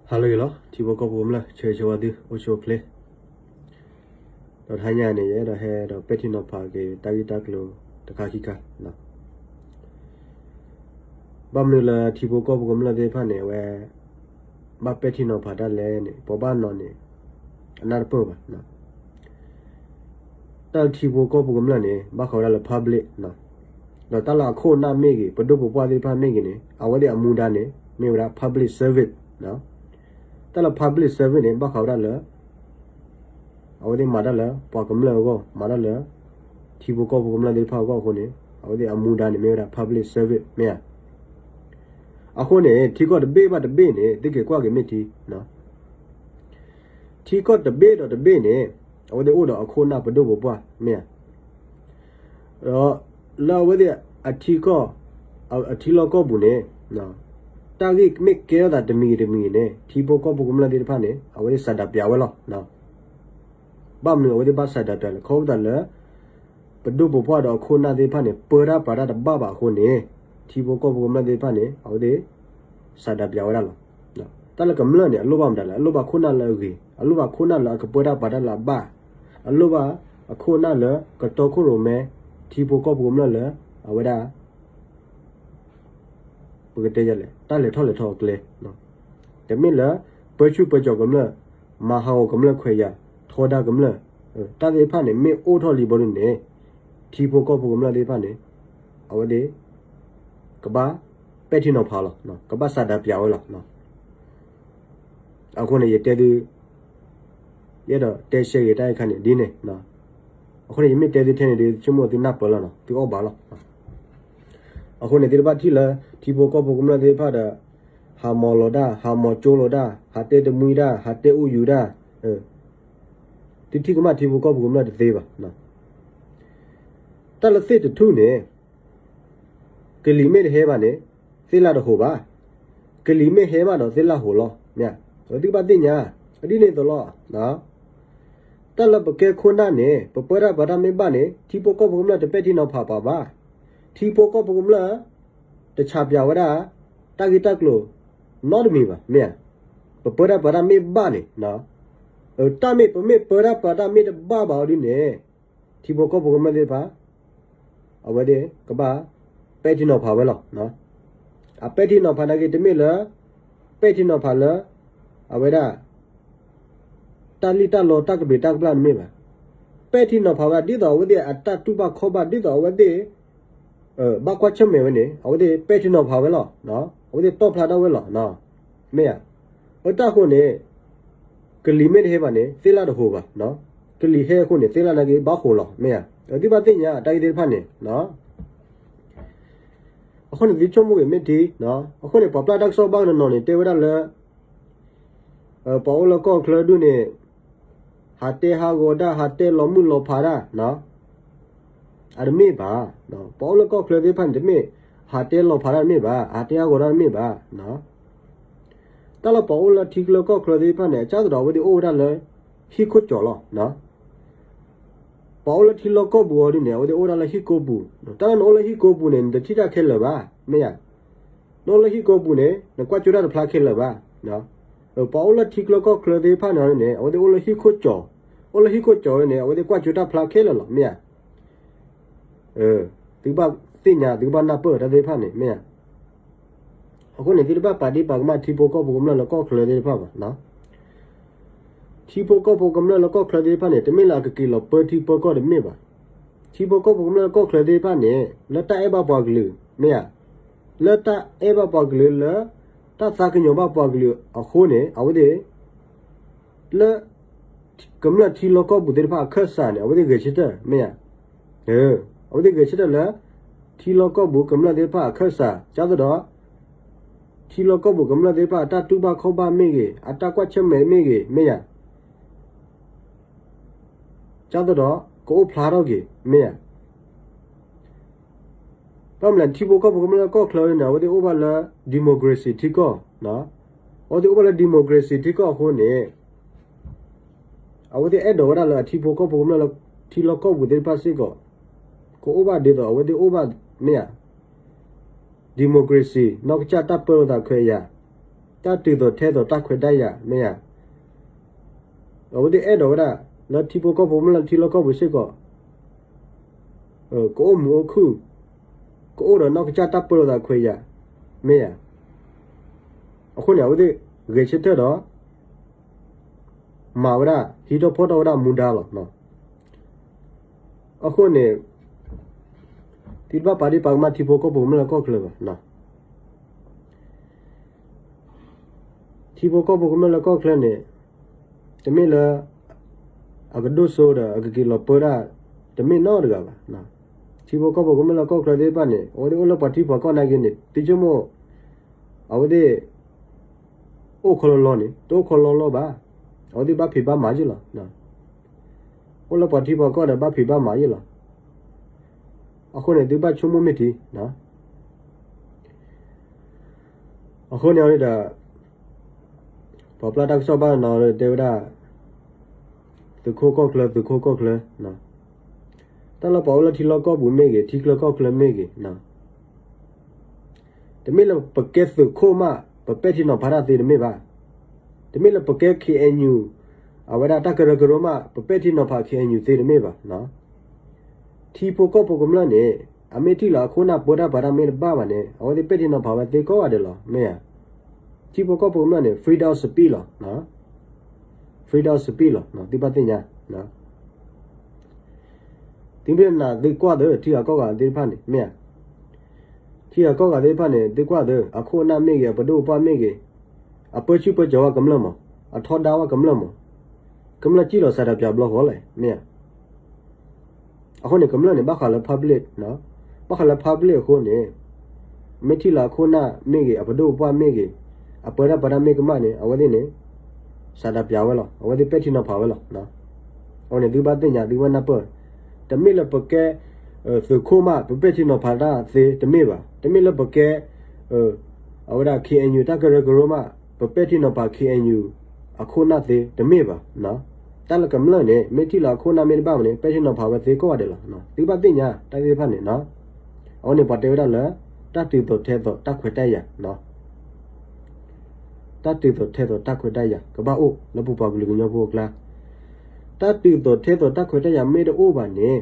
ဟါလၢအဂ့ၤလီၤ ထံဖိကီၢ်ဖိကမျၢၢ် ဆၢဂ့ၤဆၢဝါသု အိၣ်ဆူၣ်အိၣ်ချ့, ဒီးတဟါညါန့ၣ် ယအဲၣ်ဒိးဟဲဒီးပဲာ်ထံနီၤဖးက့ၤ တၢ်ဂ့ၢ်တၢ်ကျိၤတခါခံခါ, ဘၣ်မနုၤလၢထံဖိကီၢ်ဖိကမျၢၢ်သ့ၣ်တဖၣ်န့ၣ် အဝဲ ဘၣ်ပဲာ်ထံနီၤဖးတၢ်လဲၣ်န့ၣ် ပှၤဘၣ်နီၤန့ၣ် အနၢ်တပၢၢ်ဘၣ်. တၢ်လၢထံဖိကီၢ်ဖိကမျၢၢ်န့ၣ် ဘၣ်ဃးဝဲဒၣ်လၢ public ဒီးတၢ်လၢအခိၣ်အနၢ်မ့ၢ်ဂ့ၤ ပဒိၣ်ပပှၢ်သ့ၣ်တဖၣ်မ့ၢ်ဂ့ၤန့ၣ် အဝဲသ့ၣ်အမူဒါန့ၣ် မ့ၢ်ဝဲဒၣ် public service. တၢ်လၢ public service န့ၣ် ဘၣ်ဃးဝဲဒၣ်လၢ အဝဲသ့ၣ်မၤတၢ်လၢပှၤကမျၢၢ်အဂီၢ် မၤတၢ်လၢ ထံဖိကီၢ်ဖိကမျၢၢ်သ့ၣ်တဖၣ်အဂီၢ်အဃိန့ၣ် အဝဲသ့ၣ်အမူဒါန့ၣ် မ့ၢ်ဝဲဒၣ် public service မ့ၢ်ဧါ. အဃိန့ၣ် ထံကီၢ်တဘ့ၣ်ဘၣ်တဘ့ၣ်န့ၣ် သုက့ၤကွၢ်က့ၤမ့ၢ်ထံ ထံကီၢ်တဘ့ၣ်ဒီးတဘ့ၣ်န့ၣ် အဝဲသ့ၣ်အိၣ်ဒီးအခိၣ်အနၢ်ပဒိၣ်ပပှၢ် မ့ၢ်ဧါ. ဒီးလၢအဝဲသ့ၣ်အထံကီၢ် အထံလီၢ်ကီၢ်ပူၤန့ၣ် တၢ်ဂ့ၢ်မ့ၢ်ကဲထီၣ်သးတမံၤဂ့ၤတမံၤဂ့ၤန့ၣ် ထံဖိကီၢ်ဖိကမျၢၢ်သ့ၣ်တဖၣ်န့ၣ် အဝဲသ့ၣ်စးဒးပျးဝဲလီၤ. ဘၣ်မနုၤအဝဲသ့ၣ်ဘၣ်စးဒးပျးလဲၣ် ခီဖျိသးလၢ ပဒိၣ်ပပှၢ်ဒီးအခိၣ်အနၢ်သ့ၣ်တဖၣ်န့ၣ် ပၢတၢ်ပြးတၢ်တဘၣ်ဘၣ်အဃိန့ၣ် ထံဖိကီၢ်ဖိကမျၢၢ်သ့ၣ်တဖၣ်န့ၣ် အဝဲသ့ၣ် စးဒးပျးဝဲဒၣ်လီၤ. တၢ်လၢကမျၢၢ်န့ၣ် အလိၣ်ဘၣ်မတၤလဲၣ် အလိၣ်ဘၣ်ခိၣ်နၢ်လၢအဂ့ၤ အလိၣ်ဘၣ်ခိၣ်နၢ်လၢအကပၢတၢ်ပြးတၢ်လၢအဘၣ် အလိၣ်ဘၣ်အခိၣ်အနၢ်လၢကတီခိၣ်ရိၣ်မဲ ထံဖိကီၢ်ဖိကမျၢၢ်လၢ အဝဲဒၣ် ပကတဲလဲၣ် တၢ်လဲၤထီၣ်လဲၤထီအကျဲ တမ့ၢ်လၢ ပၢဆူၣ်ပၢကၠီၤကမျၢၢ် မၤဟးဂီၤကမျၢၢ်ခွဲးယာ် ထီဒါကမျၢၢ် တၢ်သ့ၣ်တဖၣ်န့ၣ် မ့ၢ်အိၣ်ထီၣ်လံဘီဒုန့ၣ် ထံဖိကီၢ်ဖိကမျၢၢ်သ့ၣ်တဖၣ်န့ၣ် အဝဲသ့ၣ် ကဘၣ်ပဲာ်ထံနီၤဖးလီၤ ကဘၣ်စးဒးပျးဝဲလီၤ. အဃိန့ၣ် ယတဲသု ယအဲၣ်ဒိးတဲရှဲဂ့ၤတၢ်အံၤခါန့ၣ် ဒ်န့ၣ် အဃိန့ၣ် ယမ့ၢ်တဲသုထဲန့ၣ်ဒီး ဆိကမိၣ်သုနၢ်ပၢၢ်လီၤနီၤ သုအီၣ်ဘၣ်လီၤ. အဃိန့ၣ် သုတဘၣ်ထံၣ်လၢ ထံဖိကီၢ်ဖိကမျၢၢ်သ့ၣ်တဖၣ်ဒီး ဟးမီၤလီၤတၢ် ဟးမီၤကၠိလိာ်တၢ် ဟးတဲတမှံတၢ် ဟးတဲအူယူၤတၢ် သုထံၣ်ကမၣ်ထံဖိကီၢ်ဖိကမျၢၢ်တသ့ဘၣ်. တၢ်လၢသ့ၣ်တထူၣ်န့ၣ် ကလံၤမ့ၢ်တဟဲဘၣ်န့ၣ် သ့ၣ်လၣ်တဟိးဘၣ်. ကလံၤမ့ၢ်ဟဲဘၣ်ဒီးသ့ၣ်လၣ်ဟိးလီၤ မ့ၢ်ဧါ. သုကဘၣ်သ့ၣ်ညါ ဒ်န့ၣ်အသိးလီၤ. တၢ်လၢပကဲခိၣ်နၢ်န့ၣ် ပပၢတၢ်ပြးတၢ်မ့ၢ်ဘၣ်န့ၣ် ထံဖိကီၢ်ဖိကမျၢၢ်တပဲာ်ထံနီၤဖးပှၤဘၣ်. ထံဖိကီၢ်ဖိကမျၢၢ် တဆးပၠးဝဲဒၣ် တၢ်ဂ့ၢ်တၢ်ကျိၤ နီတမံၤဘၣ် မ့ၢ်ဧါ. ပပၢတၢ်ပြးတၢ်မ့ၢ်ဘၣ်န့ၣ် တၢ်မ့ၢ်ပမ့ၢ်ပၢတၢ်ပြးတၢ်မ့ၢ်တဘၣ်ဘၣ်အီၤဒ်န့ၣ် ထံဖိကီၢ်ဖိကမျၢၢ်သ့ၣ်တဖၣ် အဝဲသ့ၣ်ကဘၣ် ပဲာ်ထံနီၤဖးဝဲလီၤ. အပဲာ်ထံနီၤဖးနာ်က့ တမ့ၢ်လၢ ပဲာ်ထံနီၤဖးလၢ အဝဲဒၣ် တၢ်လံၣ်တၢ်လီတၢ်ကဘျံးတၢ်ကဘျၣ်န့ၣ်မ့ၢ်ဘၣ်. ပဲာ်ထံနီၤဖးဝဲဒၣ် ဒ်သိးအဝဲသ့ၣ်အတၢ်တူၢ်ဘၣ်ခီၣ်ဘၣ် ဒ်သိးအဝဲသ့ၣ် ဘၣ်ကွၢ်ဆၢၣ်မဲာ်ဝဲန့ၣ် အဝဲသ့ၣ်ပဲာ်ထံနီၤဖးဝဲလီၤ. အဝဲသ့ၣ်တီၢ်ဖျါထီၣ်ဝဲလီၤ. မ့ၢ်ဧါ. အတၢ်ဃိန့ၣ် ကလံၤမ့ၢ်တဟဲဘၣ်န့ၣ် သ့ၣ်လၣ်တဟိးဘၣ်. ကလံၤဟဲအဃိန့ၣ် သ့ၣ်လၣ်နာ်က့ဘၣ်ဟိးလီၤ. မ့ၢ်ဧါ. သုဘၣ်သ့ၣ်ညါတၢ်ဂ့ၢ်သ့ၣ်တဖၣ်န့ၣ် အဃိန့ၣ် သုဆိကမိၣ်ဂ့ၤမ့ၢ်ထံ အဃိန့ၣ် ပှၤပျၢ်တၢ်ကစီၣ်ဘၣ်ကနီၤနီၤန့ၣ် တဲဝဲဒၣ်လၢ ပှၤအိၣ်လၢကီၢ်ချၢဒုးန့ၣ် ဟးတဲဟးဂီၤတၢ် ဟးတဲလီၤမုၢ်လီၤဖးတၢ် အတမ့ၢ်ဘၣ်. ပှၤအိၣ်လၢကီၢ်ချၢသ့ၣ်တဖၣ်န့ၣ် တမ့ၢ်ဟးတဲလီၤဖးတၢ်တမ့ၢ်ဘၣ်, ဟးတဲဟးဂီၤတၢ်တမ့ၢ်ဘၣ်. တၢ်လၢပှၤအိၣ်လၢထံချၢကီၢ်ချၢသ့ၣ်တဖၣ်န့ၣ် အကၢ်သဒီးအဝဲသ့ၣ်အိၣ်ဝဲဒၣ်လၢ ဟံၣ်ခိၣ်ကၠီၤလီၤ. ပှၤအိၣ်လၢထံလီၢ်ကီၢ်ပူၤအီၤဒုးန့ၣ် အဝဲသ့ၣ်အိၣ်ဝဲဒၣ်လၢဟံၣ်ကိးပူၤ, တၢ်လၢနအိၣ်လၢဟံၣ်ကိးပူၤန့ၣ် နတထံၣ်တၢ်ခဲလၢာ်ဘၣ်, မ့ၢ်ဧါ. နအိၣ်လၢဟံၣ်ကိးပူၤန့ၣ် နကွၢ်ကၠိတၢ်တဖျါခဲလၢာ်ဘၣ်. ပှၤအိၣ်လၢထံချၢကီၢ်ချၢသ့ၣ်တဖၣ်န့ၣ်န့ၣ် အဝဲသ့ၣ်အိၣ်လၢဟံၣ်ခိၣ်ကၠီၤ, အိၣ်လၢဟံၣ်ခိၣ်ကၠီၤန့ၣ် အဝဲသ့ၣ်ကွၢ်ကၠိတၢ်ဖျါခဲလၢာ်လီၤ, မ့ၢ်ဧါ. သုကဘၣ်သ့ၣ်ညါ သုကဘၣ်နၢ်ပၢၢ်တၢ်သ့ၣ်တဖၣ်န့ၣ် မ့ၢ်ဧါ. အဃိန့ၣ် သုတဘၣ်ပာ်ဒ့ၣ်ပာ်ကမၣ်ထံဖိကီၢ်ဖိကမျၢၢ်လၢကီၢ်ချၢသ့ၣ်တဖၣ်ဘၣ်. ထံဖိကီၢ်ဖိကမျၢၢ်လၢကီၢ်ချၢသ့ၣ်တဖၣ်န့ၣ် တမ့ၢ်လၢအကက့ၤလီၤပၢထံပၢကီၢ်တမ့ၢ်ဘၣ်. ထံဖိကီၢ်ဖိကမျၢၢ်လၢကီၢ်ချၢသ့ၣ်တဖၣ်န့ၣ် လၢတၢ်အဲၣ်ဘၣ်ပှၤကလုာ် မ့ၢ်ဧါ. လၢတၢ်အဲၣ်ဘၣ်ပှၤကလုာ်လၢ တၢ်သးကညီၤဘၣ်ပှၤကလုာ်အဃိန့ၣ် အဝဲသ့ၣ် လၢ ကမျၢၢ်ထံလီၢ်ကီၢ်ပူၤသ့ၣ်တဖၣ်အခၢၣ်စးန့ၣ် အဝဲသ့ၣ်ဂဲၤဆၢထၢၣ် မ့ၢ်ဧါ. အဝဲသ့ၣ်ဂဲၤဆၢထၢၣ်လၢ ထံလီၢ်ကီၢ်ပူၤကမျၢၢ်သ့ၣ်တဖၣ်အခၢၣ်စး ကၢ်သဒီး ထံလီၢ်ကီၢ်ပူၤကမျၢၢ်သ့ၣ်တဖၣ်အတၢ်တူၢ်ဘၣ်ခီၣ်ဘၣ်မ့ၢ်ဂ့ၤ အတၢ်ကွၢ်ဆၢၣ်မဲာ်မ့ၢ်ဂ့ၤ မ့ၢ်ဧါ. ကၢ်သဒီး ကအိၣ်ဖျါထီၣ်က့ၤ မ့ၢ်ဧါ. ဘၣ်မနုၤလဲၣ် ထံဖိကီၢ်ဖိကမျၢၢ်လၢကီၢ်ချၢန့ၣ် အဝဲသ့ၣ်အိၣ်ဘၣ်လၢ democracy ထံကီၢ်, အဝဲသ့ၣ်အိၣ်ဘၣ်လၢ democracy ထံကီၢ်အဃိန့ၣ် အဝဲသ့ၣ်အဲၣ်ဒိးဝဲဒၣ်လၢအထံဖိကီၢ်ဖိကမျၢၢ်လၢထံလီၢ်ကီၢ်ပူၤသ့ၣ်တဖၣ်စ့ၢ်ကီး ကအိၣ်ဘၣ်ဒ်သိးအဝဲသ့ၣ်အိၣ်ဘၣ် မ့ၢ်ဧါ. democracy နီၢ်ကစၢ်တၢ်ပၢလိာ်သးခွဲးယာ် တၢ်တုၤသိးထဲသိးတၢ်ခွဲးတၢ်ယာ် မ့ၢ်ဧါ. အဝဲသ့ၣ်အဲၣ်ဒိးဝဲဒၣ် လၢထံဖိကီၢ်ဖိကမျၢၢ်လၢထံလီၢ်ကီၢ်ပူၤစ့ၢ်ကီး ကအိၣ်မုာ်အိၣ်ခုၣ်, ကအိၣ်ဒီးနီၢ်ကစၢ်တၢ်ပၢလိာ်သးခွဲးယာ် မ့ၢ်ဧါ. အဃိန့ၣ် အဝဲသ့ၣ်ဂဲၤဆၢထၢၣ်ဒီး မၤဝဲဒၣ် ဟံးထီၣ်ဖီၣ်ထီၣ်ဝဲဒၣ်မူဒါလီၤ. အဃိန့ၣ် သုတဘၣ်ပာ်ဒ့ၣ်ပာ်ကမၣ်ထံဖိကီၢ်ဖိကမျၢၢ်လၢကီၢ်ချၢဘၣ်. ထံဖိကီၢ်ဖိကမျၢၢ်လၢကီၢ်ချၢန့ၣ် တမ့ၢ်လၢ အကဒိၣ်စိဒီးအကက့ၤလီၤပၢတၢ် တမ့ၢ်နီတဂၤဘၣ်. ထံဖိကီၢ်ဖိကမျၢၢ်လၢကီၢ်ချၢသ့ၣ်တဖၣ်န့ၣ် အဝဲသ့ၣ်အိၣ်လၢပှၤထံပှၤကီၢ်နာ်က့န့ၣ် သုဆိကမိၣ် အဝဲသ့ၣ် အိၣ်ခီလီလီန့ၣ် တအိၣ်ခီလီလီဘၣ်. အဝဲသ့ၣ်ဘၣ်ဖံးဘၣ်မၤယ့ၢ်လီၤ. အိၣ်လၢပှၤထံပှၤကီၢ်ဒီးဘၣ်ဖံးဘၣ်မၤယ့ၢ်လီၤ. အဃိန့ၣ် သုဘၣ်ဆိကမိၣ်မ့ၢ်ထံ အဃိန့ၣ်ဒီး ပှၤပျၢ်တၢ်ကစီၣ်ဘၣ်နီၤတဲဝဲဒၣ် သုးခိၣ်ကီၢ်ချၢ သုးခိၣ်ကီၢ်ချၢ, တၢ်လၢပှၤအိၣ်လၢထံလီၢ်ကီၢ်ပူၤမ့ၢ်ဂ့ၤ ထံချၢကီၢ်ချၢမ့ၢ်ဂ့ၤ, တမ့ၢ်လၢပကဲသုးခိၣ်မး ပပဲာ်ထံနီၤဖးတၢ်သ့တမ့ၢ်ဘၣ်. တမ့ၢ်လၢပကဲ K N U အဝဲဒၣ်တၢ်ကရၢကရိမး ပပဲာ်ထံနီၤဖး K N U သ့တမ့ၢ်ဘၣ်. ထံဖိကီၢ်ဖိကမျၢၢ်န့ၣ် အမ့ၢ်ထံၣ်လီၤအခိၣ်နၢ်ပၢတၢ်ပှၤတၢ်မ့ၢ်တဘၣ်ဘၣ်န့ၣ် အဝဲသ့ၣ်ပဲာ်ထံနီၤဖးဝဲသ့ကိးဂၤဒဲးလီၤ မ့ၢ်ဧါ. ထံဖိကီၢ်ဖိကမျၢၢ်န့ၣ် freedom of speech လီၤ. freedom of speech လီၤ သုဘၣ်သ့ၣ်ညါ. သုမ့ၢ်နာ်သုကွၢ်သ့ ထံဂၤကီၢ်ဂၤသ့ၣ်တဖၣ်န့ၣ် မ့ၢ်ဧါ. ထံဂၤကီၢ်ဂၤသ့ၣ်တဖၣ်န့ၣ် သုကွၢ်သ့ အခိၣ်အနၢ်မ့ၢ်ဂ့ၤ အပဒိၣ်ပပှၢ်မ့ၢ်ဂ့ၤ အပၢဆူၣ်ပၢစိးဝဲကမျၢၢ်မး အထီဒါဝဲကမျၢၢ်မး ကမျၢၢ်စံၣ်လီၤစးတပျးဘျီဃီလဲၣ် မ့ၢ်ဧါ. အဃိန့ၣ် ကမျၢၢ်န့ၣ် ဘၣ်ဃးလၢ public ဘၣ်ဃးလၢ public အဃိန့ၣ် မ့ၢ်ထံၣ်လီၤအခိၣ်နၢ်မ့ၢ်ဂ့ၤ အပဒိၣ်ပပှၢ်မ့ၢ်ဂ့ၤ အပၢတၢ်ပှၤတၢ်မ့ၢ်ကမၣ်န့ၣ် အဝဲသ့ၣ်န့ၣ် စးတပျးဝဲလီၤ အဝဲသ့ၣ်ပဲာ်ထံနီၤဖးဝဲလီၤ. အဃိန့ၣ် သုဘၣ်သ့ၣ်ညါ သုဘၣ်နၢ်ပၢၢ် တမ့ၢ်လၢပကဲ သုးခိၣ်မး ပပဲာ်ထံနီၤဖးတၢ်သ့တမ့ၢ်ဘၣ်. တမ့ၢ်လၢပကဲ အဝဲဒၣ် K N U တၢ်ကရၢကရိမး ပပဲာ်ထံနီၤဖး K N U အခိၣ်နၢ်သ့တမ့ၢ်ဘၣ်. တၢ်လၢကမျၢၢ်န့ၣ် မ့ၢ်ထံၣ်လီၤအခိၣ်နၢ်မ့ၢ်တဘၣ်မးန့ၣ် ပဲာ်ထံနီၤဖးဝဲသ့ကိးဂၤဒဲးလီၤ. သုဘၣ်သ့ၣ်ညါတၢ်သ့ၣ်တဖၣ်န့ၣ် အဃိန့ၣ် ပှၤတဲဝဲဒၣ်လၢ တၢ်တုၤသိးထဲသိးတၢ်ခွဲးတၢ်ယာ် တၢ်တုၤသိးထဲသိးတၢ်ခွဲးတၢ်ယာ် ကဘၣ်အိၣ်လၢပပှၤကလုာ်ကညီဖိအကျါ, တၢ်တုၤသိးထဲသိးတၢ်ခွဲးတၢ်ယာ်မ့ၢ်တအိၣ်ဘၣ်န့ၣ်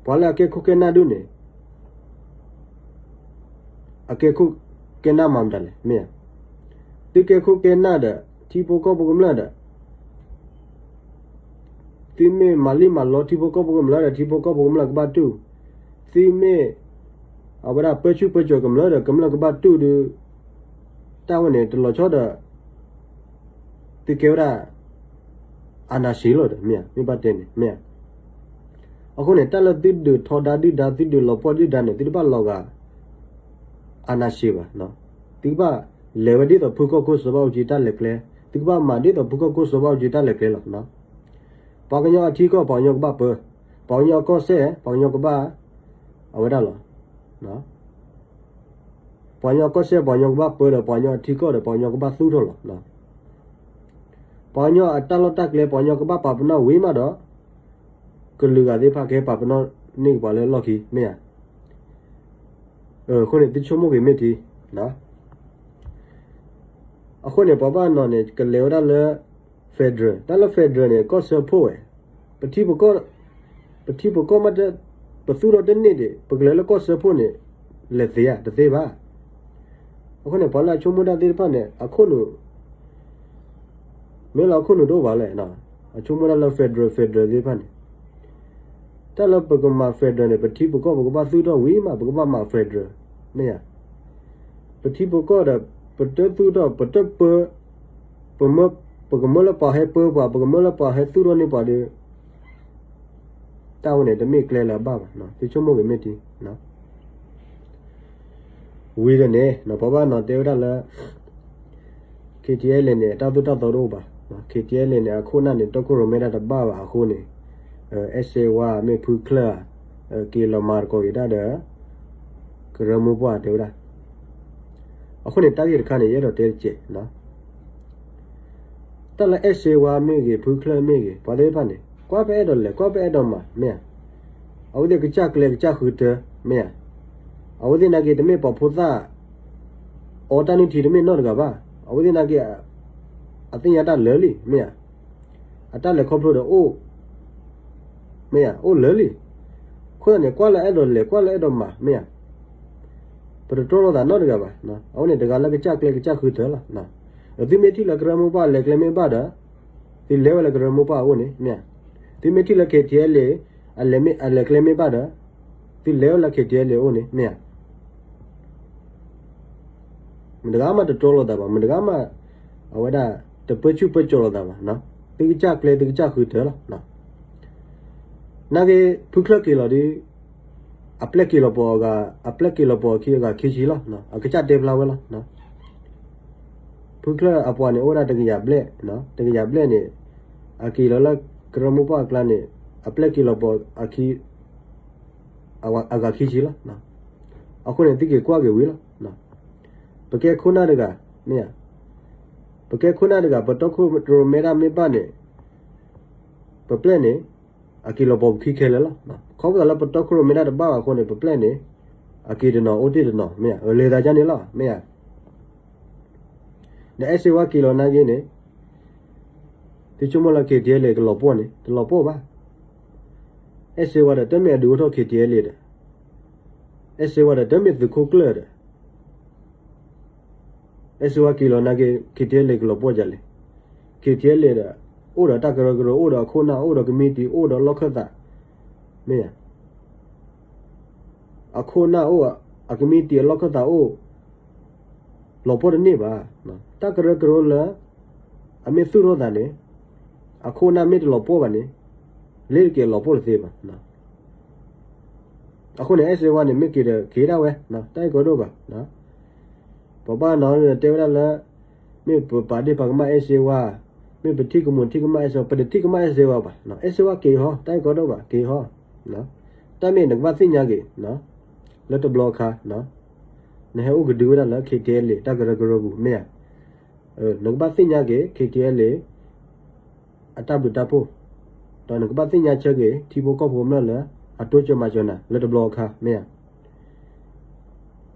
ပှၤလၢအကဲခိၣ်ကဲနၢ်ဒုးန့ၣ် အကဲခိၣ်ကဲနၢ်မၤမတၤလဲၣ် မ့ၢ်ဧါ. သုကဲခိၣ်ကဲနၢ်ဒီး ထံဖိကီၢ်ဖိကမျၢၢ်ဒီး သုမ့ၢ်မၤလံၣ်မၤလီထံဖိကီၢ်ဖိကမျၢၢ်ဒီး ထံဖိကီၢ်ဖိကမျၢၢ်ကဘၣ်တူၢ်, သုမ့ၢ် အဝဲဒၣ်ပၢဆူၣ်ပၢစိးကမျၢၢ်ဒီး ကမျၢၢ်ကဘၣ်တူၢ်ဒုး, တၢ်ဝဲန့ၣ် တလီၤဆီဒီး သုကဲဝဲဒၣ် အာဏာရှင်လီၤဒီး မ့ၢ်ဧါ, မ့ၢ်ဘၣ်တဲန့ၣ် မ့ၢ်ဧါ. အဃိန့ၣ် တၢ်လၢသုဒုးထီဒါဒုၣ်ဒါ သုဒုးလီၤပှီၢ်ဒုၣ်ဒါန့ၣ် သုတဘၣ်လီၤဂာ် အာဏာရှင် ဘၣ်, သုကဘၣ်လဲၤဝဲဒ်သိးဖုခီၣ်ခိၣ်စီၤဘၣ်အူကၠံတၢ်လဲၤကျဲ, သုကဘၣ်မၤဒ်သိးဖုခီၣ်ခိၣ်စီၤဘၣ်အူကၠံတၢ်လဲၤကျဲလီၤ. ပှၤကညီအထံကီၢ် ပှၤကညီကဘၣ်ပၢ, ပှၤကညီအကီၢ်စဲၣ် ပှၤကညီကဘၣ် အဝဲဒၣ်လီၤ. ပှၤကညီအကီၢ်စဲၣ် ပှၤကညီကဘၣ်ပၢဒီး ပှၤကညီအထံကီၢ်ဒီး ပှၤကညီကဘၣ်သူၣ်ထီၣ်လီၤ. ပှၤကညီအတၢ်လီၢ်တၢ်ကျဲ ပှၤကညီကဘၣ်ပာ်ပနီၣ်ဝံၤမးဒီး ကလုာ်ဂၤသ့ၣ်တဖၣ်ကဟဲပာ်ပနီၣ်န့ၢ်က့ၤပှၤလၢလီၢ်ခံ မ့ၢ်ဧါ. အဃိန့ၣ် သုဆိကမိၣ်က့ၤမ့ၢ်ထံ အဃိန့ၣ် ပှၤဘၣ်နီၤန့ၣ် ကလဲၤဝဲဒၣ်လၢ federal, တၢ်လၢ federal န့ၣ် ကီၢ်စၢဖှိၣ်ဝဲ, ပထံပကီၢ်, ပထံပကီၢ်မး ပသူၣ်ထီၣ်တန့ၢ်ဒံး ပကလဲၤလၢကီၢ်စၢဖှိၣ်န့ၣ် လဲၤသ့ဧါ, တသ့ဘၣ်. အဃိန့ၣ် ပှၤလၢအဆိကမိၣ်တၢ်သ့ၣ်တဖၣ်န့ၣ် အခိၣ်နူာ် မ့ၢ်လၢအခိၣ်နူာ်တအိၣ်ဘၣ်လဲၣ်, အဆိကမိၣ်တၢ်လၢ federal, federal သ့ၣ်တဖၣ်န့ၣ် တၢ်လၢပကမၤ federal န့ၣ် ပထံပကီၢ်ပကဘၣ်သူၣ်ထီၣ်ဝံၤမး ပကဘၣ်မၤ federal မ့ၢ်ဧါ. ပထံပကီၢ်ဒီး ပတသူၣ်ထီၣ် ပတပၢ, ပမၢ, ပကမၢလၢပှၤဟဲပၢပှၤ ပကမၢလၢပှၤဟဲသူၣ်ထီၣ်န့ၢ်ပှၤဒီး တၢ်ဝဲန့ၣ် တမ့ၢ်ကျဲလၢအဘၣ်ဘၣ်, သုဆိကမိၣ်က့ၤမ့ၢ်ထံ ဝံၤဒီးန့ၣ် ပှၤဘၣ်နီၤတဲဝဲဒၣ်လၢ K T L A န့ၣ် တၢ်သိၣ်တၢ်သီတအိၣ်ဘၣ်, K T L A န့ၣ် အခိၣ်နၢ်န့ၣ် တီခိၣ်ရိၣ်မဲတၢ်တဘၣ်ဘၣ်အဃိန့ၣ် အဲၣ်စ့ဝါမ့ၢ်ဖုချၢၣ်ဧါ က့ၤလီၤမၤသကိးက့ၤတၢ်ဒီး ကရၢမိၢ်ပှၢ်တဲဝဲဒၣ်. အဃိန့ၣ် တၢ်ဂ့ၢ်တခါန့ၣ် ယအဲၣ်ဒိးတဲတကဲး တၢ်လၢအဲၣ်စ့ဝါမ့ၢ်ဂ့ၤ ဖုချၢၣ်မ့ၢ်ဂ့ၤ ပှၤသ့ၣ်တဖၣ်န့ၣ် ကွၢ်ပအဲၣ်ဒိးလဲၤ ကွၢ်ပအဲၣ်ဒိးမၤ မ့ၢ်ဧါ. အဝဲသ့ၣ်ကစၢ်ကျဲကစၢ်ဃုထၢ မ့ၢ်ဧါ. အဝဲသ့ၣ်နာ်က့ တမ့ၢ်ပှၤဖိသၣ် အီတၢ်နုၢ်ထံတမ့ၢ်နီတဂၤဘၣ်. အဝဲသ့ၣ်နာ်က့ အသ့ၣ်ညါတၢ်လၢာ်လံ မ့ၢ်ဧါ. အတၢ်လဲၤခီဖျိဒီးအိၣ် မ့ၢ်ဧါ အိၣ်လၢာ်လံ. အဃိသတးန့ၣ် ကွၢ်လၢအဲၣ်ဒိးလဲၤ ကွၢ်လၢအဲၣ်ဒိးမၤ မ့ၢ်ဧါ. ပတတြီလိာ်သးနီတဂၤဘၣ်. အဝဲန့ၣ်တဂၤလၢကစၢ်ကျဲကစၢ်ဃုထၢလီၤ. သုမ့ၢ်ထံၣ်လၢကရၢမိၢ်ပှၢ်အလဲၤကျဲမ့ၢ်ဘၣ်ဒီး သုလဲၤဝဲလၢကရၢမိၢ်ပှၢ်အအိၣ်န့ၣ် မ့ၢ်ဧါ. သုမ့ၢ်ထံၣ်လၢ KTLA အလဲၤကျဲမ့ၢ်ဘၣ်ဒီး သုလဲၤဝဲလၢ KTLA အအိၣ်န့ၣ် မ့ၢ်ဧါ. မတၤဂၤမးတတြီလိာ်သးဘၣ်, မတၤဂၤမး အဝဲဒၣ် တပၢဆူၣ်ပၢစိးလိာ်သးဘၣ်. သုကစၢ်ကျဲသုကစၢ်ဃုထၢလီၤ. နာ်က့ ဖုချၢၣ်က့ၤလီၤဒီး အပျဲၢ်က့ၤလီၤပှီၤအဂၤ အပျဲၢ်က့ၤလီၤပှီၤအခံအဂၤခံဆံလီၤ. အကစၢ်တဲဖျါဝဲလီၤ. ဖုချၢၣ်အပှၤန့ၣ် အိၣ်ဝဲဒၣ်တကယၤဘျဲၣ်, တကယၤဘျဲၣ်န့ၣ် အက့ၤလီၤလၢကရၢမိၢ်ပှၢ်အကျါန့ၣ် အပျဲၢ်က့ၤလီၤပှီၤအခံ အဂၤခံဆံလီၤ. အဃိန့ၣ် သုက့ၤကွၢ်က့ၤဝံၤလီၤ. ပကဲခိၣ်နၢ်တဂၤ မ့ၢ်ဧါ, ပကဲခိၣ်နၢ်တဂၤ ပတီၢ်ခိၣ်ရိၣ်မဲတၢ်မ့ၢ်ဘၣ်န့ၣ် ပပျဲၢ်န့ၣ် အက့ၤလီၤပှီၤပခံခဲလၢာ်လီၤ. ခီဖျိလၢပတီၢ်ခိၣ်ရိၣ်မဲတၢ်တဘၣ်ဘၣ်အဃိန့ၣ် ပပျဲၢ်န့ၣ် အက့ၤတနီၤအိၣ်တ့ၢ်တနီၤ မ့ၢ်ဧါ, လဲၤသးဒ်န့ၣ်လီၤ မ့ၢ်ဧါ. ဒီးအဲၣ်စ့ဝါက့ၤလီၤနာ်က့န့ၣ် သုဆိကမိၣ်လၢ KTLA ကလီၤပှီၢ်န့ၣ် တလီၤပှီၢ်ဘၣ်. အဲၣ်စ့ဝါဒီးတမ့ၢ်အဒုးအိၣ်ထီၣ် KTLA ဒီး အဲၣ်စ့ဝါဒီးတမ့ၢ်သုးခိၣ်ကျၢၢ်ဒီး အဲၣ်စ့ဝါက့ၤလီၤနာ်က့ KTLA ကလီၤပှီၢ်ဒ်လဲၣ်. KTLA ဒီး အိၣ်ဒီးတၢ်ကရၢကရိ အိၣ်ဒီးအခိၣ်အနၢ် အိၣ်ဒီးကမံးတံာ် အိၣ်ဒီးလီၢ်ခၢၣ်သး မ့ၢ်ဧါ. အခိၣ်အနၢ်အိၣ် အကမံးတံာ်အလီၢ်ခၢၣ်သးအိၣ် လီၤပှီၢ်တန့ၢ်ဘၣ်. တၢ်ကရၢကရိလၢ အမ့ၢ်သူၣ်ထီၣ်သးန့ၣ် အခိၣ်အနၢ်မ့ၢ်တလီၤပှီၢ်ဘၣ်န့ၣ် လ့တက့ၤအလီၤပှီၢ်တသ့ဘၣ်. အဃိန့ၣ် အဲၣ်စ့ဝါန့ၣ် မ့ၢ်က့ၤဒီးက့ၤဒၣ်ဝဲ တၢ်အံၤကီဒိၣ်ဘၣ်. ပှၤဘၣ်နီၤတဲဝဲဒၣ်လၢ မ့ၢ်ပပာ်ဒ့ၣ်ပာ်ကမၣ်အဲၣ်စ့ဝါ, မ့ၢ်ပထံၣ်ကမူၣ်ထံၣ်ကမၣ်အဲၣ်စ့ဝါ, ပတထံၣ်ကမၣ်အဲၣ်စ့ဝါဘၣ်. အဲၣ်စ့ဝါက့ၤဟီ တၢ်အံၤကီဒိၣ်ဘၣ် က့ၤဟီ. တၢ်မ့ၢ်နကဘၣ်သ့ၣ်ညါက့ၤ လၢတဘျီအခါ နဟဲအိၣ်ကဒုဝဲဒၣ်လၢ KTLA တၢ်ကရၢကရိပူၤ မ့ၢ်ဧါ. နကဘၣ်သ့ၣ်ညါက့ၤ KTLA အတၢ်ဘျုးတၢ်ဖှိၣ်, ဒီးနကဘၣ်သ့ၣ်ညါဆၢက့ၤ ထံဖိကီၢ်ဖိကမျၢၢ်လၢ အတိစၢၤမၤစၢၤနၤ လၢတဘျီအခါ မ့ၢ်ဧါ.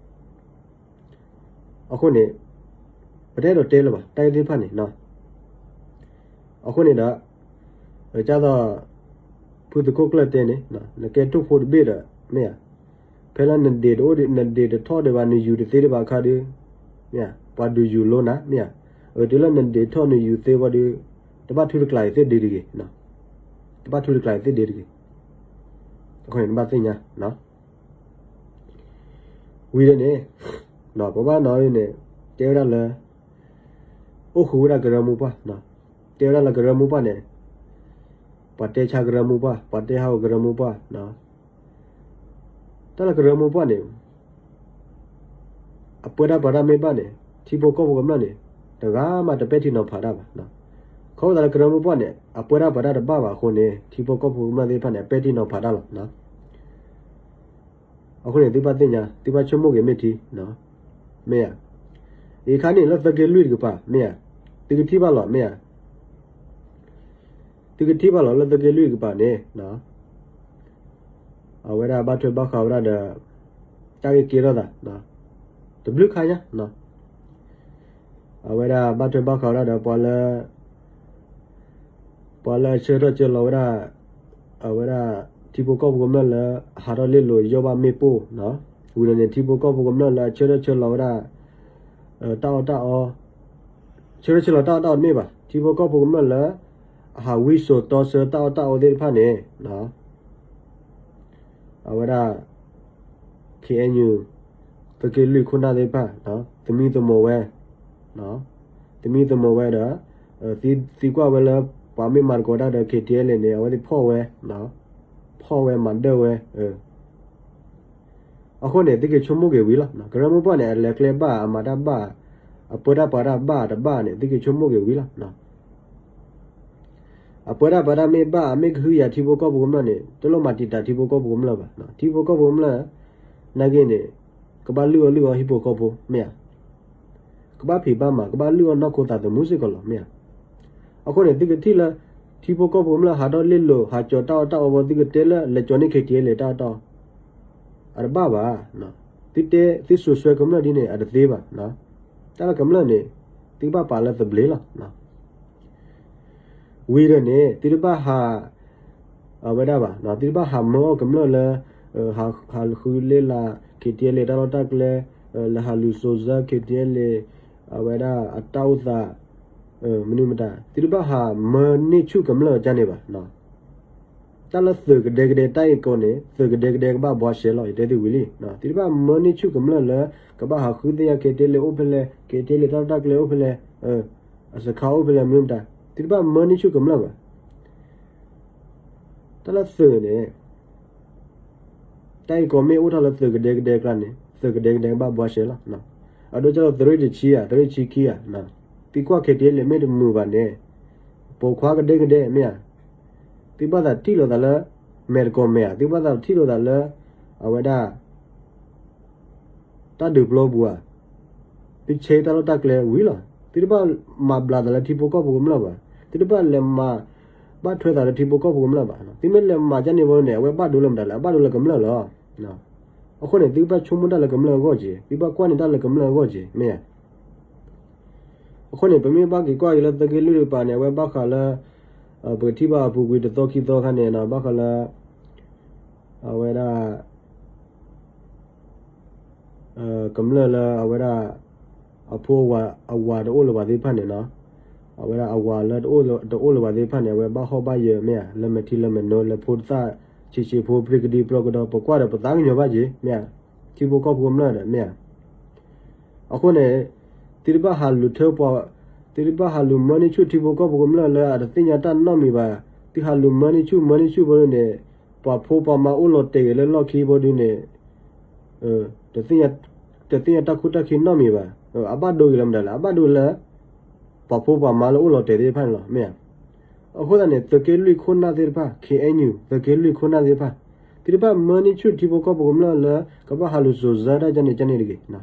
အဃိန့ၣ် ပတအဲၣ်ဒိးတဲလၢၤဘၣ် တၢ်အံၤသ့ၣ်တဖၣ်န့ၣ်. အဃိန့ၣ်ဒီး ကသိး ဖုသုးခိၣ်ကျၢၢ်တဲန့ၣ် နကဲထိၣ်ဖိတဘ့ၣ်ဒီး မ့ၢ်ဧါ, ဖဲလၢနဒ့ၣ်တအိၣ်ဒီး နဒ့ၣ်တထီၣ်ဒံးဘၣ် နယူၤတသ့ဒံးဘၣ်အခါဒီး မ့ၢ်ဧါ, ပှၤဒုးယူၤလိနၤ မ့ၢ်ဧါ. တုၤလၢနဒ့ၣ်ထီၣ်နယူၤသ့ဝံၤဒီး တဘၣ်ထူတကျးအံၤသ့ၣ်ဒ့တဂ့ၤ, တဘၣ်ထူတကျးအံၤသ့ၣ်ဒ့တဂ့ၤ. အဃိန့ၣ် နဘၣ်သ့ၣ်ညါ ဝံၤဒီးန့ၣ် ပဘၣ်နီၤန့ၣ် တဲဝဲဒၣ်လၢ အိၣ်ဃုာ်ဝဲဒၣ်ကရၢမိၢ်ပှၢ်, တဲဝဲဒၣ်လၢကရၢမိၢ်ပှၢ်န့ၣ် ပှၤတဲဆါကရၢမိၢ်ပှၢ် ပှၤတဲဟးဂီၤကရၢမိၢ်ပှၢ်, တၢ်လၢကရၢမိၢ်ပှၢ်န့ၣ် အပၢတၢ်ပှၤတၢ်မ့ၢ်ဘၣ်န့ၣ် ထံဖိကီၢ်ဖိကမျၢၢ်န့ၣ် တဂၤမးတပဲာ်ထံနီၤဖးတၢ်ဘၣ်. ခီဖျိလၢကရၢမိၢ်ပှၢ်န့ၣ် အပၢတၢ်ပှၤတၢ်တဘၣ်ဘၣ်အဃိန့ၣ် ထံဖိကီၢ်ဖိကမျၢၢ်သ့ၣ်တဖၣ်န့ၣ် အပဲာ်ထံနီၤဖးတၢ်လီၤ. အဃိန့ၣ် သုဘၣ်သ့ၣ်ညါ သုဘၣ်ဆိကမိၣ်က့ၤမ့ၢ်ထံ မ့ၢ်ဧါ. အခါန့ၣ်လၢသုးက့လွံၢ်တကပၤ မ့ၢ်ဧါ, သုကထံၣ်ဘၣ်လီၤ မ့ၢ်ဧါ. သုကထံၣ်ဘၣ်လီၤလၢသုးက့လွံၢ်တကပၤန့ၣ် အဝဲဒၣ်ဘၣ်ထွဲဘၣ်ဃးဝဲဒၣ်ဒီး တၢ်ဂ့ၢ်ကဲထီၣ်သး တဘျုးခါညါ အဝဲဒၣ်ဘၣ်ထွဲဘၣ်ဃးဝဲဒၣ်ဒီးပှၤလၢ ပှၤလၢအဆၢထၢၣ်ဆၢလီၤဝဲဒၣ် အဝဲဒၣ် ထံဖိကီၢ်ဖိကမျၢၢ်လၢ ဟးထီၣ်လ့လိာ်ယီၢ်ဘၣ်မ့ၣ်ပိၢ် ဝံၤဒီးန့ၣ် ထံဖိကီၢ်ဖိကမျၢၢ်လၢအဆၢထၢၣ်ဆၢလီၤဝဲဒၣ် တၢ်အီၣ်တၢ်အီ ဆၢထၢၣ်ဆၢလီၤတၢ်အီၣ်တၢ်အီတမ့ၢ်ဘၣ် ထံဖိကီၢ်ဖိကမျၢၢ်လၢ အဟးဝံစိာ်တီဆၢတၢ်အီၣ်တၢ်အီသ့ၣ်တဖၣ်န့ၣ် အဝဲဒၣ် ခ့ၣ်အဲၣ်ယူၣ် သုးက့လွံၢ်ခိၣ်နၢ်သ့ၣ်တဖၣ် သမံသမိးဝဲ သမံသမိးဝဲဒီး သံကွၢ်ဝဲလၢ ပှၤမ့ၢ်မၤသကိးတၢ်ဒီး ခ့ၣ်ထံအဲလ့ၣ်န့ၣ် အဝဲသ့ၣ်ဖီၣ်ဝဲ ဖီၣ်ဝဲမၤဒၢၣ်ဝဲ အဃိန့ၣ် သုကဆိကမိၣ်က့ၤဝံၤလီၤ. ကရၢမိၢ်ပှၢ်န့ၣ် အလဲၤကျဲဘၣ် အမၤတၢ်ဘၣ် အပၢတၢ်ပှၤတၢ်ဘၣ်တဘၣ်န့ၣ် သုကဆိကမိၣ်က့ၤဝံၤလီၤ. အပၢတၢ်ပှၤတၢ်မ့ၢ်ဘၣ် အမ့ၢ်ကဟုကယာ်ထံဖိကီၢ်ဖိကမျၢၢ်န့ၣ် တလိၣ်မၤတံာ်တာ်ထံဖိကီၢ်ဖိကမျၢၢ်ဘၣ်. ထံဖိကီၢ်ဖိကမျၢၢ် နာ်က့န့ၣ် ကဘၣ်လုၢ်အီၣ်လုၢ်အီဟံၣ်ဖိဃီဖိ မ့ၢ်ဧါ. ကဘၣ်ဖံးဘၣ်မၤ ကဘၣ်လုၢ်အီၣ်နီၢ်ခိသးသမူစ့ၢ်ကီးလီၤ မ့ၢ်ဧါ. အဃိန့ၣ် သုကထံၣ်လၢ ထံဖိကီၢ်ဖိကမျၢၢ်ဟးထီၣ်လ့လိာ် ဟးကၠီၤတၢ်အီၣ်တၢ်အီဝံၤ သုကတဲလၢလဲၤကၠီၤန့ၢ် ခ့ၣ်ထံအဲလ့ၣ် တၢ်အီၣ်တၢ်အီ အတဘၣ်ဘၣ်. သုတဲ သုစိာ်ဆှၢကမျၢၢ်ဒ်န့ၣ် အတသ့ဘၣ်. တၢ်လၢကမျၢၢ်န့ၣ် သုကဘၣ်ပာ်လၢသဘျ့လီၤ. ဝံၤဒီးန့ၣ် သုတဘၣ်ဟး အဝဲဒၣ်ဘၣ်, သုတဘၣ်ဟးမၢအီၣ်ကမျၢၢ်လၢ ဟးဃုလ့လး KTLA တၢ်လီၢ်တၢ်ကျဲ, လဲၤဟးလူၤစိၤစၢ KTLA အဝဲဒၣ်အတၢ်အိၣ်သး, မနုၤမတၤ သုတဘၣ်ဟးမၢန့ၢ်ဆူၣ်ကမျၢၢ်ကန့ၣ်ဘၣ်. တၢ်လၢသုးကဒဲကဒဲတၢ်ဂ့ၢ်ကီန့ၣ် သုးကဒဲကဒဲကဘၣ်ဘှါရှဲလီၤ ယတဲသုဝံၤလံ. သုတဘၣ်မၢန့ၢ်ဆူၣ်ကမျၢၢ်လၢ ကဘၣ်ဟးဃုသ့ၣ်ညါ KTLA အိၣ်ဖဲလဲၣ်, KTLA တၢ်လီၢ်တၢ်ကျဲအိၣ်ဖဲလဲၣ်, အစခါအိၣ်ဖဲလဲၣ် မနုၤမတၤ, သုတဘၣ်မၢန့ၢ်ဆူၣ်ကမျၢၢ်ဘၣ်. တၢ်လၢသုးန့ၣ် တၢ်ဂ့ၢ်ကီမ့ၢ်အိၣ်ထီၣ်လၢသုးကဒဲကဒဲကျါန့ၣ် သုးကဒဲကဒဲကဘၣ်ဘှါရှဲလီၤ. အဒိကၢ်လီၤ သုးရ့ၣ်တဆံဧါ သုးရ့ၣ်ဆံခံဧါ, သံကွၢ် KTLA မ့ၢ်တမုာ်ဘၣ်န့ၣ် ပိာ်ခွါကဒဲကဒဲမ့ၢ်ဧါ, သုဘၣ်သးထံၣ်လိာ်သးလၢ မဲာ်တကိးမဲာ်ဧါ, သုဘၣ်သးထံၣ်လိာ်သးလၢ အဝဲဒၣ် တၢ်ဒုးပျီပူၤဧါ, သုဆဲးတၢ်လီၢ်တၢ်ကျဲဝံၤလီၤ. သုတဘၣ်မၤဘျးသးလၢထံဖိကီၢ်ဖိကမျၢၢ်ဘၣ်, သုတဘၣ်လဲၤမၤဘၣ်ထွဲသးလၢထံဖိကီၢ်ဖိကမျၢၢ်ဘၣ်. သုမ့ၢ်လဲၤမၤကန့ၣ်ဘီန့ၣ် အဝဲဘၣ်ဒိလၢမတၤလဲၣ်, အဘၣ်ဒိလၢကမျၢၢ်လီၤ. အဃိန့ၣ် သုဘၣ်ဆိကမိၣ်တၢ်လၢကမျၢၢ်အဂီၢ်က့ၤ, သုဘၣ်ကွၢ်န့ၢ်တၢ်လၢကမျၢၢ်အဂီၢ်က့ၤ မ့ၢ်ဧါ. အဃိန့ၣ် ပမ့ၢ်ဘၣ်က့ၤကွၢ်က့ၤလၢသုးက့လွံၢ်တကပၤန့ၣ် အဝဲဘၣ်ဃးလၢ ပကထံၣ်ဘၣ်အပူၤကွံာ်တသီခံသီခါန့ၣ် ဘၣ်ဃးလၢ အဝဲဒၣ် ကမျၢၢ်လၢအဝဲဒၣ် အဖိအဝၤတအိၣ်လၢၤဘၣ်သ့ၣ်တဖၣ်န့ၣ်နီၤ, အဝဲဒၣ်အဝၤလၢတအိၣ်လၢၤဘၣ်သ့ၣ်တဖၣ်န့ၣ် အဝဲဘၣ်ဟီၣ်ဘၣ်ယၢၤမ့ၢ်ဧါ, လၢမဲာ်ထံလၢမဲာ်နိ လၢဖိတသၣ်ဆံးဆံးဖိ ပြံကဒံပြံကဒီ ပကွၢ်ဒီးပသးကညီၤဘၣ်က့ၤမ့ၢ်ဧါ, ထံဖိကီၢ်ဖိကမျၢၢ်ဒီးမ့ၢ်ဧါ. အဃိန့ၣ် သုတဘၣ်ဟးလူၤထၢပှၤ, သုတဘၣ်ဟးလူၤမၢန့ၢ်ဆူၣ်ထံဖိကီၢ်ဖိကမျၢၢ်လၢအတသ့ၣ်ညါတၢ်နီတမံၤဘၣ်. သုဟးလူၤမၢန့ၢ်ဆူၣ်မၢန့ၢ်ဆူၣ်ဘီဒုန့ၣ် ပှၤဖိပှၤမါအိၣ်လီၤတဲာ်ဂ့ၤလၢလီၢ်ခံဘီဒုန့ၣ် တသ့ၣ်ညါတၢ်ခိၣ်တၢ်ခံနီတမံၤဘၣ်. အဘၣ်ဒိဂ့ၤလၢမတၤလဲၣ်, အဘၣ်ဒိလၢ ပှၤဖိပှၤမါလၢအိၣ်လီၤတဲာ်သ့ၣ်တဖၣ်န့ၣ်လီၤ မ့ၢ်ဧါ. အဃိသတးန့ၣ် သုးက့လွံၢ်ခိၣ်နၢ်သ့ၣ်တဖၣ် KNU သုးက့လွံၢ်ခိၣ်နၢ်သ့ၣ်တဖၣ် သုတဘၣ်မၢန့ၢ်ဆူၣ်ထံဖိကီၢ်ဖိကမျၢၢ်လၢ ကဘၣ်ဟးလူၤစိၤစၢတၢ်ကန့ၣ်ကန့ၣ်တဂ့ၤ.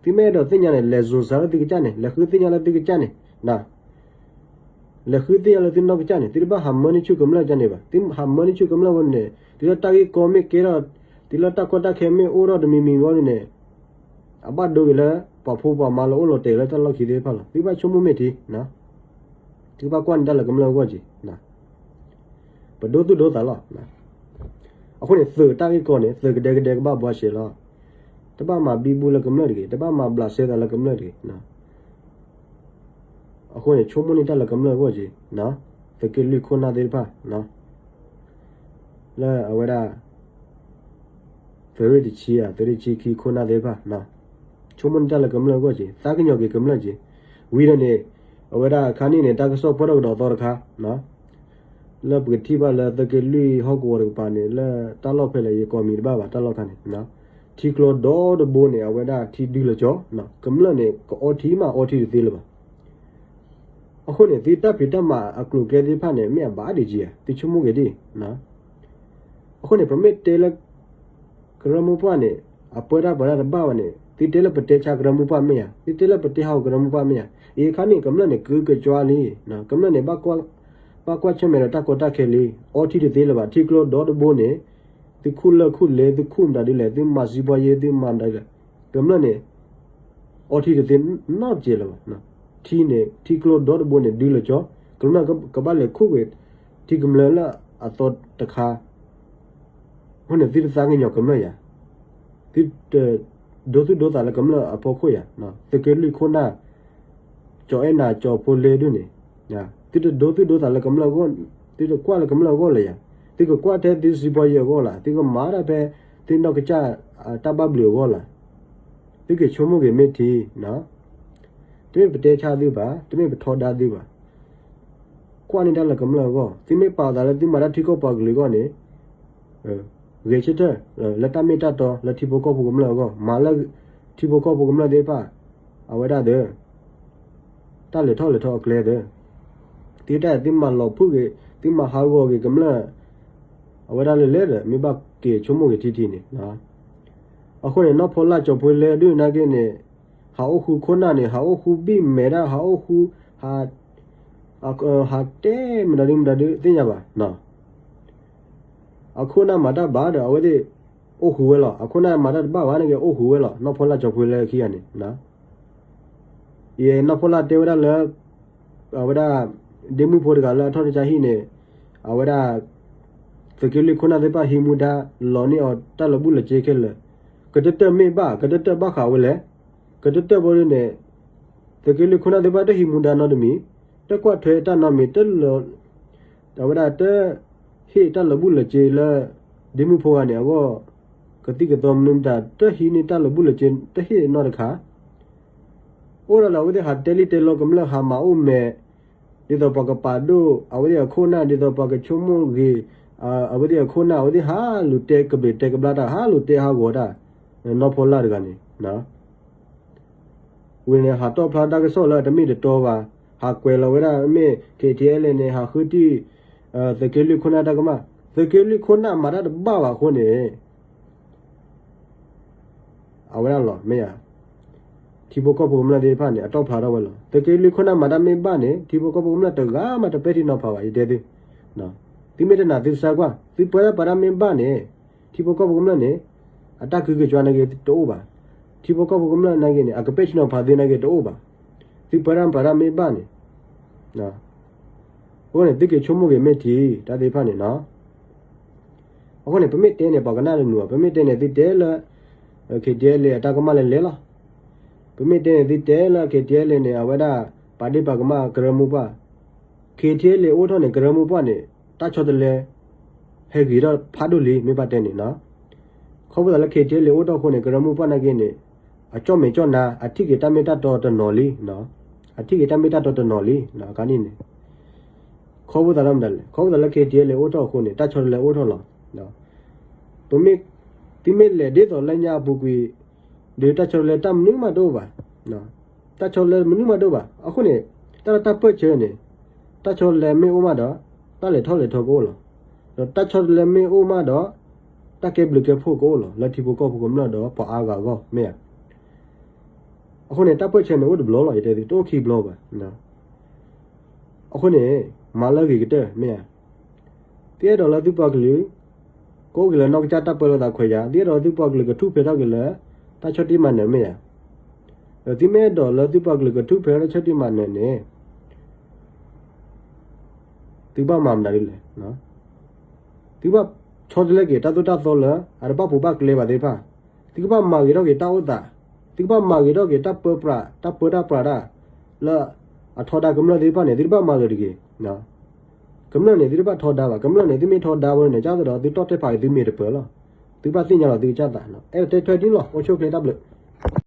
သုမ့ၢ်အဲၣ်ဒိးသ့ၣ်ညါန့ၣ် လဲၤစိၤစၢလၢသုကစၢ်န့ၣ် လဲၤဃုသ့ၣ်ညါလၢသုကစၢ်န့ၣ် လဲၤဃုသ့ၣ်ညါလၢသုနီၢ်ကစၢ်န့ၣ် သုတဘၣ်ဟးမၢန့ၢ်ဆူၣ်ကမျၢၢ်ကန့ၣ်ဘၣ်. သုဟးမၢန့ၢ်ဆူၣ်ကမျၢၢ်ဝဲန့ၣ် သုလၢတၢ်ဂ့ၢ်ကီမ့ၢ်ကဲထီၣ် သုလၢတၢ်ကီတၢ်ခဲမ့ၢ်အိၣ်ထီၣ်တမံၤမံၤဝဲန့ၣ် အဘၣ်ဒိဂ့ၤလၢ ပှၤဖိပှၤမါလၢအိၣ်လီၤတဲာ်လၢတၢ်လီၢ်ခံသ့ၣ်တဖၣ်လီၤ. သုဘၣ်ဆိကမိၣ်မ့ၢ်ထံ, သုဘၣ်ကွၢ်န့ၢ်တၢ်လၢကမျၢၢ်အဂီၢ်က့ၤ ပဒိသူၣ်ဒိသးလီၤ. အဃိန့ၣ် သုးတၢ်ဂ့ၢ်ကီန့ၣ် သုးကဒဲကဒဲကဘၣ်ဘှါရှဲလီၤ. တဘၣ်မၤဘံဘူလၢကမျၢၢ်တဂ့ၤ, တဘၣ်မၤဘျးစဲသးလၢကမျၢၢ်တဂ့ၤ. အဃိန့ၣ် ဆိကမိၣ်န့ၢ်တၢ်လၢကမျၢၢ်အဂီၢ်က့ၤ, သုးက့လွံၢ်ခိၣ်နၢ်သ့ၣ်တဖၣ် လၢအဝဲဒၣ် သုးရ့ၣ်တဆံဧါ သုးရ့ၣ်တဆံခံခိၣ်နၢ်သ့ၣ်တဖၣ် ဆိကမိၣ်န့ၢ်တၢ်လၢကမျၢၢ်အဂီၢ်က့ၤ, သးကညီၤက့ၤကမျၢၢ်က့ၤ. ဝံၤဒီးန့ၣ် အဝဲဒၣ်အခါန့ၣ်န့ၣ် တၢ်ကစီၣ်ပၢၢ်ထီၣ်ကဒီးသီတခါ လၢပကထံၣ်ဘၣ်လၢသုးက့လွံၢ်ဟီၣ်ကဝီၤတကပၤန့ၣ် လၢတၢ်လီၢ်ဖဲလဲၣ် ယကိးမံၤတဘၣ်ဘၣ် တၢ်လီၢ်ခါန့ၣ် ထံကျိဒီတဘိန့ၣ် အဝဲဒၣ်ထံဒုလီၤကၠီ, ကမျၢၢ်န့ၣ် ကအီထံမး အီထံတသ့လၢၤဘၣ်. အဃိန့ၣ် သုတၢ်ဖံးတၢ်မၤအကျိၤအကျဲသ့ၣ်တဖၣ်န့ၣ် မ့ၢ်အဘၣ်ဒံးက့ၤဧါ, သုဆိကမိၣ်က့ၤဒ် အဃိန့ၣ် ပမ့ၢ်တဲလၢ ကရၢမိၢ်ပှၢ်န့ၣ် အပၢတၢ်ပှၤတၢ်တဘၣ်ဘၣ်န့ၣ် သုတဲလၢပတဲဆါကရၢမိၢ်ပှၢ်မ့ၢ်ဧါ, သုတဲလၢပတဲဟီၣ်ကရၢမိၢ်ပှၢ်မ့ၢ်ဧါ. အံၤအခါန့ၣ် ကမျၢၢ်န့ၣ် ကုကကွၢ်လံ, ကမျၢၢ်န့ၣ် ဘၣ်ကွၢ်ဆၢၣ်မဲာ်ဒီးတၢ်ကီတၢ်ခဲလံ, အီထံတသ့လၢၤဘၣ်, ထံကျိဒီတဘိန့ၣ် သုခူၣ်လၢၢ်ခူၣ်လဲၢ် သုခူၣ်မတၤဒ်လဲၣ်, သုမၤစံးပှၤယ့ သုမၤမတၤဒ်လဲၣ်, ကမျၢၢ်န့ၣ် အီထံတသ့နီတစဲးလၢၤဘၣ်. ထံန့ၣ် ထံကျိဒီတဘိန့ၣ် ဒုလီၤကၠီ, ကမျၢၢ်ကဘၣ်လဲၤခူၣ်က့ၤ ထံကမျၢၢ်လၢအသီတခါ, အဃိန့ၣ် သုတသးကညီၤကမျၢၢ်ယၤ, သုတဒိသူၣ်ဒိသးလၢကမျၢၢ်အဖီခိၣ်ယၤ, သုးက့လွံၢ်ခိၣ်နၢ် ကၠီၤအဲၣ်နၤ ကၠီၤဖိလ့ဒုန့ၣ်, သုတဒိသူၣ်ဒိသးလၢကမျၢၢ်အဂီၢ်, သုတကွၢ်လၢကမျၢၢ်အဂီၢ်လၢၤယၤ, သုကကွၢ်ထဲသုစံးပှၤယ့အဂီၢ်လီၤ, သုကမၤဒၣ်ဖဲသုနီၢ်ကစၢ်တၢ်ဘၣ်ဘျုးအဂီၢ်လီၤ. သုကဆိကမိၣ်က့ၤမ့ၢ်ထံ, တမ့ၢ်ပတဲဆါသုဘၣ်, တမ့ၢ်ပထီဒါသုဘၣ်, ကွၢ်န့ၢ်တၢ်လၢကမျၢၢ်အဂီၢ်, သုမ့ၢ်ပာ်သးလၢသုမၤတၢ်ထံကီၢ်ပှၤကလုာ်အဂီၢ်န့ၣ် ဂဲၤဆၢထၢၣ် လၢတၢ်မ့ၢ်တၢ်တီ လၢထံဖိကီၢ်ဖိကမျၢၢ်အဂီၢ်, မၤလၢထံဖိကီၢ်ဖိကမျၢၢ်သ့ၣ်တဖၣ် အဝဲဒၣ်သ့ၣ် တၢ်လဲၤထီၣ်လဲၤထီအကျဲသ့ၣ်, သုတၢ်သုမၤလီၤဖုၣ်က့ၤ သုမၤဟးဂီၤက့ၤကမျၢၢ် အဝဲဒၣ်လၢလဲၣ်ဒီး မ့ၢ်ဘၣ်က့ၤဆိကမိၣ်က့ၤထံထံန့ၣ်, အဃိန့ၣ် နီၢ်ဖီလၢ်ကၠီၤဖိလ့ဒုနာ်က့န့ၣ် ဟးအိၣ်ဃူခိၣ်နၢ်န့ၣ် ဟးအိၣ်ဃူဘံၣ်မဲာ်ဒၣ် ဟးအိၣ်ဃူ ဟး ဟးတဲမတၤဒုမတၤဒုသ့ၣ်ညါဘၣ်, အခိၣ်နၢ်မၤတၢ်ဘၣ်ဒီး အဝဲသ့ၣ်အိၣ်ဃူဝဲလီၤ, အခိၣ်နၢ်မၤတၢ်တဘၣ်ဘၣ်န့ၣ်က့ အိၣ်ဃူဝဲလီၤ, နီၢ်ဖီလၢ်ကၠီၤဖိလ့ခံဂၤန့ၣ်, ယနီၢ်ဖီလၢ်တဲဝဲဒၣ်လၢ အဝဲဒၣ် ဒ့မုၣ်ဖိတဂၤလၢအထီၣ်တၢ်ဟံၣ်န့ၣ် အဝဲဒၣ် သုးက့လွံၢ်ခိၣ်နၢ်သ့ၣ်တဖၣ်ဟံးမူဒါ လီၤန့ၢ်အီၤတၢ်လၢာ်ဘူၣ်လၢာ်စ့ခဲလၢာ်, ကတၢၢ်တၢၢ်မ့ၢ်ဘၣ် ကတၢၢ်တၢၢ်ဘၣ်ဃးဝဲလဲၣ်, ကတၢၢ်တၢၢ်ဘၣ်ဒ်န့ၣ် သုးက့လွံၢ်ခိၣ်နၢ်သ့ၣ်တဖၣ်တဟံးမူဒါနီတမံၤ, တကွၢ်ထွဲတၢ်နီတမံၤ တလီၤ အဝဲဒၣ်တ ဟ့ၣ်တၢ်လၢာ်ဘူၣ်လၢာ်စ့လၢ ဒ့မုၣ်ဖိဂၤန့ၣ်အဂီၢ် ကသံၣ်ကသီမနုၤမတၤ တဟံးန့ၢ်တၢ်လၢာ်ဘူၣ်လၢာ်စ့ တဟ့ၣ်နီတခါ, အိၣ်ဒၣ်လၢအဝဲသ့ၣ်ဟးတဲလံတဲလီကမျၢၢ်ဟးမၤအိၣ်မဲာ်, ဒ်သိးပှၤကပာ်ဒိၣ် အဝဲသ့ၣ်အခိၣ်နၢ် ဒ်သိးပှၤကဆိကမိၣ်ဂ့ၤ အဝဲသ့ၣ်အခိၣ်နၢ် အဝဲသ့ၣ်ဟးလူၤတဲကဘျံးတဲကဘျၣ်တၢ် ဟးလူၤတဲဟးဂီၤတၢ်, နီၢ်ဖီလၢ်တဂၤန့ၣ် ဝံၤန့ၣ် ဟးတီၣ်ဖျါတၢ်ကစီၣ်လၢအတမ့ၢ်တတီဘၣ်, ဟးကွဲးလီၤဝဲဒၣ်မ့ၢ် ခ့ထံအဲလဲၣ်န့ၣ် ဟးဃုတံၢ် သုးက့လွံၢ်ခိၣ်နၢ်တၢ်ကမၣ်, သုးက့လွံၢ်ခိၣ်နၢ်မၤတၢ်တဘၣ်ဘၣ်အဃိန့ၣ် အဝဲဒၣ်လီၤ မ့ၢ်ဧါ, ထံဖိကီၢ်ဖိကမျၢၢ်သ့ၣ်တဖၣ်န့ၣ် အတီၣ်ဖျါထီၣ်ဝဲလီၤ. သုးက့လွံၢ်ခိၣ်နၢ်မၤတၢ်မ့ၢ်ဘၣ်န့ၣ် ထံဖိကီၢ်ဖိကမျၢၢ်တဂၤမးတပဲာ်ထံနီၤဖးဘၣ် ယတဲသု, သုမ့ၢ်တနာ်သုစၢကွၢ် သုပၢတၢ်ပာ်တၢ်မ့ၢ်ဘၣ်န့ၣ် ထံဖိကီၢ်ဖိကမျၢၢ်န့ၣ် အတၢ်ခုကကွၢ်နာ်က့တအိၣ်ဘၣ်, ထံဖိကီၢ်ဖိကမျၢၢ်နာ်က့န့ၣ် အကပဲာ်ထံနီၤဖးသုနာ်က့တအိၣ်ဘၣ်, သုပၢတၢ်ပာ်တၢ်မ့ၢ်ဘၣ်န့ၣ် အဃိန့ၣ် သုက့ၤဆိကမိၣ်က့ၤမ့ၢ်ထံ တၢ်သ့ၣ်တဖၣ်န့ၣ်နီၤ. အဃိန့ၣ် ပမ့ၢ်တဲန့ၣ် ပှၤကနၣ်တနုာ်ဘၣ်, ပမ့ၢ်တဲန့ၣ် သုတဲလၢ ခ့ထံအဲလဲၣ် အတၢ်ကမၣ်လဲၤလဲၤလီၤ. ပမ့ၢ်တဲန့ၣ် သုတဲလၢ ခ့ထံအဲလဲၣ်န့ၣ် အဝဲဒၣ် ပာ်ဒ့ၣ်ပာ်ကမၣ်ကရၢမိၢ်ပှၢ်, ခ့ထံအဲလဲၣ်အိၣ်ထီၣ်န့ၣ် ကရၢမိၢ်ပှၢ်န့ၣ် တၢ်ဆီတလဲ ဟဲဂ့ၤထီၣ်ဖးဒိၣ်လံ မ့ၢ်ဘၣ်တဲန့ၣ်နီၤ. ခီဖျိသးလၢ ခ့ထံအဲလဲၣ်အိၣ်ထီၣ်အဃိန့ၣ် ကရၢမိၢ်ပှၢ်နာ်က့န့ၣ် အကၠီၣ်မဲာ်ကၠီၣ်နါ အထံၣ်က့ၤတၢ်မ့ၢ်တၢ်တီတနီၤလံ, အထံၣ်က့ၤတၢ်မ့ၢ်တၢ်တီတနီၤလံ, အခါန့ၣ်န့ၣ် ခီဖျိသးဒ်မတၤလဲၣ်, ခီဖျိသးလၢ ခ့ထံအဲလဲၣ်အိၣ်ထီၣ်အဃိန့ၣ် တၢ်ဆီတလဲအိၣ်ထီၣ်လီၤ. ပမ့ၢ် သုမ့ၢ်လဲၤဒ်သိးလၢညါအပူၤကွံာ် ဒီးတၢ်ဆီတလဲတၢ်မနုၤမးတအိၣ်ဘၣ်, တၢ်ဆီတလဲမနုၤမးတအိၣ်ဘၣ်. အဃိန့ၣ် တၢ်လၢတၢ်ပၢၢ်ဆၢန့ၣ် တၢ်ဆီတလဲမ့ၢ်အိၣ်မးဒီး တၢ်လဲၤထီၣ်လဲၤထီကအိၣ်လီၤ. ဒီးတၢ်ဆီတလဲမ့ၢ်အိၣ်မးဒီး တၢ်ကဲဘျုးကဲဖှိၣ်ကအိၣ်လီၤ လၢထံဖိကီၢ်ဖိကမျၢၢ်ဒီးပှၤအါဂၤအဂီၢ် မ့ၢ်ဧါ. အဃိန့ၣ် တၢ်ပၢၢ်ဆၢန့ၣ်အိၣ်တဘျီလီၤ ယတဲသု တအိၣ်ခံဘျီဘၣ်. အဃိန့ၣ် မၤလၢအဂ့ၤကတၢၢ် မ့ၢ်ဧါ. သုအဲၣ်ဒိးလၢသုပှၤကလုာ် ကအိၣ်က့ၤလၢနီၢ်ကစၢ်တၢ်ပၢလီၤသးခွဲးယာ်, သုအဲၣ်ဒိးလၢသုပှၤကလုာ်ကထူၣ်ဖျဲးထီၣ်က့ၤလၢ တၢ်ဆီၣ်တံၢ်မၤနၢၤ မ့ၢ်ဧါ. ဒီးသုမ့ၢ်အဲၣ်ဒိးလၢသုပှၤကလုာ်ကထူၣ်ဖျဲးထီၣ်ဆီၣ်တံၢ်မၤနၢၤန့ၣ် သုဘၣ်မၤမတၤဒ်လဲၣ်. သုဘၣ်ဆီတလဲက့ၤတၢ်သိၣ်တၢ်သီလၢ အတဘၣ်ပူၤဘၣ်ကျဲဘၣ်သ့ၣ်တဖၣ်, သုကဘၣ်မၤဂ့ၤထီၣ်က့ၤတၢ်အိၣ်သး, သုကဘၣ်မၤဂ့ၤထီၣ်က့ၤတၢ်ပၢပြး တၢ်ပၢတၢ်ပြးတၢ် လၢအထီဒါကမျၢၢ်သ့ၣ်တဖၣ်န့ၣ် သုတဘၣ်မၤဂ့ၤတဂ့ၤ. ကမျၢၢ်န့ၣ် သုတဘၣ်ထီဒါဘၣ်, ကမျၢၢ်န့ၣ် သုမ့ၢ်ထီဒါဝဲန့ၣ် ကၢ်သဒီး သုတီၢ်တဲဖးက့ၤသုမ့ၢ်တပၢၢ်လီၤ. သုဘၣ်သ့ၣ်ညါလီၤသုကစၢ်သး, အဲၣ်ဒိးတဲထွဲဒ်န့ၣ်လီၤ. အိၣ်ဆူၣ်အိၣ်ချ့ တၢ်ဘျုး